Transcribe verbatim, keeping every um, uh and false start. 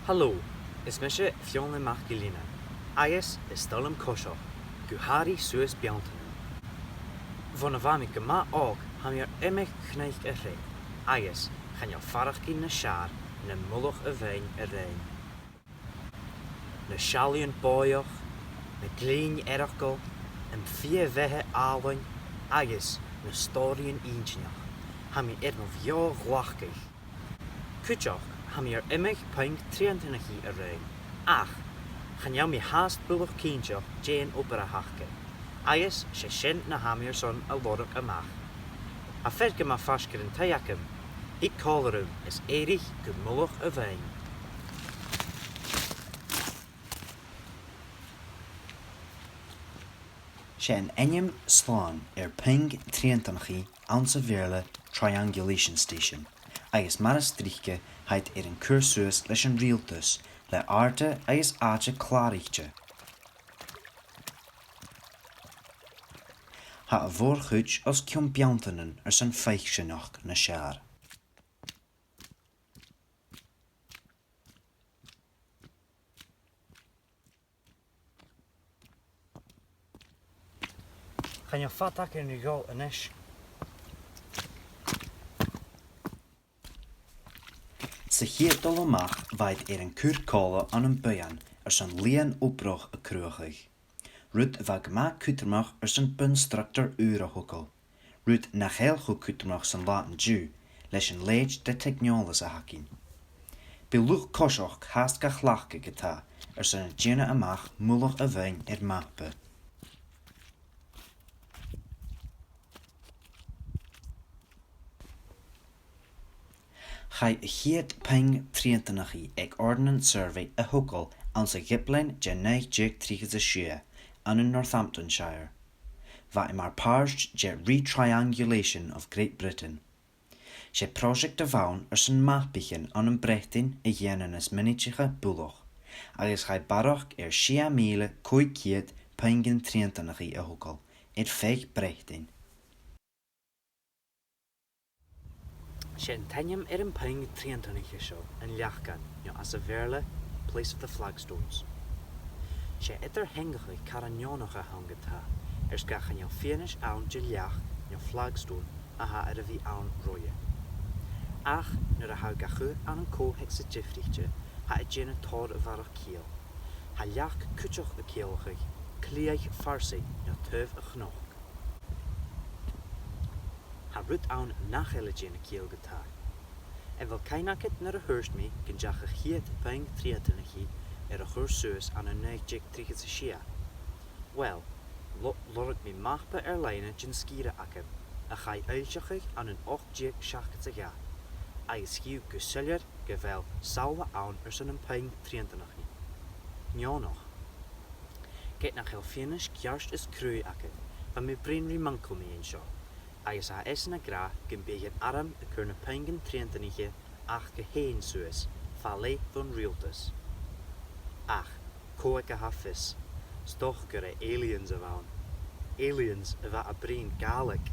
Halò, is mise Fionnlagh MacGillEathain, agus is toil leam coiseachd, gu h-àraidh suas beanntan. Bhon a bha mi gu math òg, tha mi air iomadh cnoc a shread, agus chan eil faireachdainn nas fheàrr na mullach a' bheinn a ruighinn. Na seallaidhean bòidheach, na glinn eireachdail, am fighe-bheatha àlainn agus na stòiridhean inntinneach. Tha mi air mo bheò-ghlacadh. Cuideachd, tha mi air iomadh puing triantanachaidh a ruighinn, ach chan eil mi fhathast buileach cinnteach dè an obair a th' aca, agus 's e sin na tha mi airson a lorg a-mach. Tha fear gu math faisg air an taigh agam. Thig còmhla rium is èirich gu mullach a' bheinn. 'S e an t-ainm slàn air puing triantanachaidh anns a' Bheurla triangulation station, agus mar as trice tha iad air an cur suas leis an riaghaltas le àirde agus àite clàraichte. Tha a' mhòr-chuid os cionn beanntan airson faicsinneachd nas fheàrr. Chan eil fada againn ri dhol a-nis. Sa chiad dol a-mach bha iad air an cur còmhla ann am buidheann airson lìon-obrach a chruthachadh. Rud a bha gu math cudromach airson bun-structar ùr a thogail. Rud nach eil cho cudromach san là an-diugh, leis an leithid de theicneòlas a th' againn. Bidh luchd-coiseachd fhathast ga chleachdadh ge-tà airson a' dèanamh a-mach mullach a' bheinn air mapa. Chaidh a' chiad puing triantanachaidh aig Ordnance Survey a thogail anns a' Ghiblean dà naoi deug trithead 's a sia, ann an Northamptonshire. Bha e mar phàirt de Retriangulation of Great Britain. 'S e pròiseact a bh' ann airson mapaichean ann am Breatainn a dhèanamh nas mionaidiche buileach, agus chaidh barrachd air sia mìle còig ceud puingean triantanachaidh a thogail air feadh Breatainn. 'S e an t-ainm air am puing triantanaiche seo an Leacan, no anns a' Bheurla, Place of the Flagstones. 'S e eadar-theangachadh car neònach a th' ann ge-tà, air sgàth 's gun robh fianais ann de leac no flagstone a tha air a bhith ann roimhe. Ach nuair a tha thu ga chur ann an co-theacsa diofraichte, tha e a' dèanamh tòrr a bharrachd ciall. Tha leac cuideachd a' ciallachadh cliathaich farsaing no taobh a' chnoc. Tha rud ann nach eil a' dèanamh ciall ge-tà. A bheil cuimhne agad nuair a thuirt mi gun deach a' chiad puing triantanachaidh air a chur suas ann an naoi deug trithead 's a sia? Uill, lo-, lorg mi mapa air-loidhne den sgìre agam, a chaidh fhoillseachadh ann an ochd deug seachdad 's a dhà, agus chì thu gu soilleir gu bheil samhla ann airson am puing triantanachaidh. Neònach. Ged nach eil fianais ceart is cruaidh agam, bha mi a' bruidhinn ri m' uncail mu dheidhinn seo, agus tha esan ag ràdh gum biodh e airm a' cur na puingean triantanaiche aca fhèin suas, fa leth bhon riaghaltas. Ach cò aig a tha fios? 'S dòcha gur e aliens a bh' ann. Aliens a bha a' bruidhinn Gàidhlig.